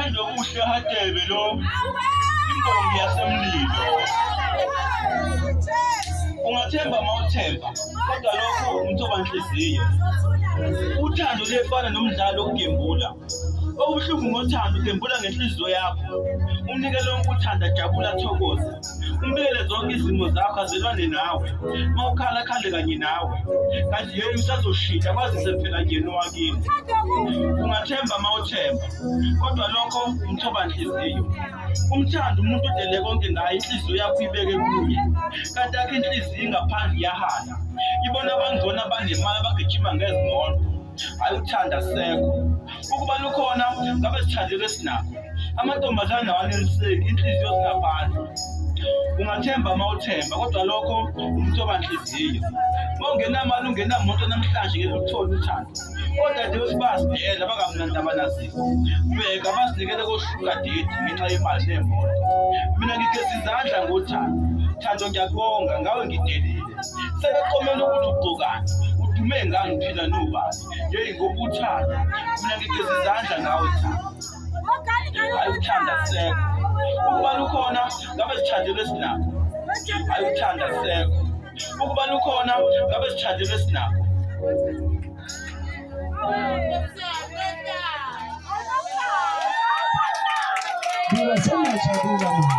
UPhendokuhle Hadebe lo imbongi yasemlilo. Ungathemba mawuthemba kodwa lokho umthoba nhliziyo. Uthando luyefana nomdlalo wokugembula. Okubuhlungu ngothando ugembula ngenhliziyo yakho. Umnike lonke uthando ajabula athokoze. Umbekele zonke izimo zakho azelwane nawe. Mawukhala khale kanye nawe. Kanti yena usazoshintsha kwazise phela yena owakini. Ungathemba mawuthemba kodwa lokho umthoba nhliziyo. Umthanda umuntu udele konke ngaye inhliziyo yakho ibeke kuye. Kanti akhe inhliziyo ingaphandle iyahala. Ibona abangcono abanemali abagijima ngezimoto. Hayi uthanda sekho. Ukuba lukhona ngabe sithandile esinakho. Amantombazane awaneliseki inhliziyo zingaphandle. Ungathemba uma uthemba kodwa lokho umthoba nhliziyo. Uma ungenamali ungenamoto namhlanje ngeke uthole uthando. Odadewethu bayasidela bangamnandi abanazipho. Bheka basinikele koshuka didi ngenxa yemali nemoto. Mina ngigeza izandla ngothando. Thando ngiyakubonga ngawe ngidelile. Sebeqomela ukuthi ugqokani. Udume ngani phila nobani. Yeyi ngoba uthando. Mina ngigeza izandla ngawe thando. Hayi uthanda sekho. Ukuba lukhona ngabe sithandelwe sinakho. Hayi uthanda sekho. Ukuba lukhona ngabe sithandelwe sinakho. Buka sengiyajabula mina.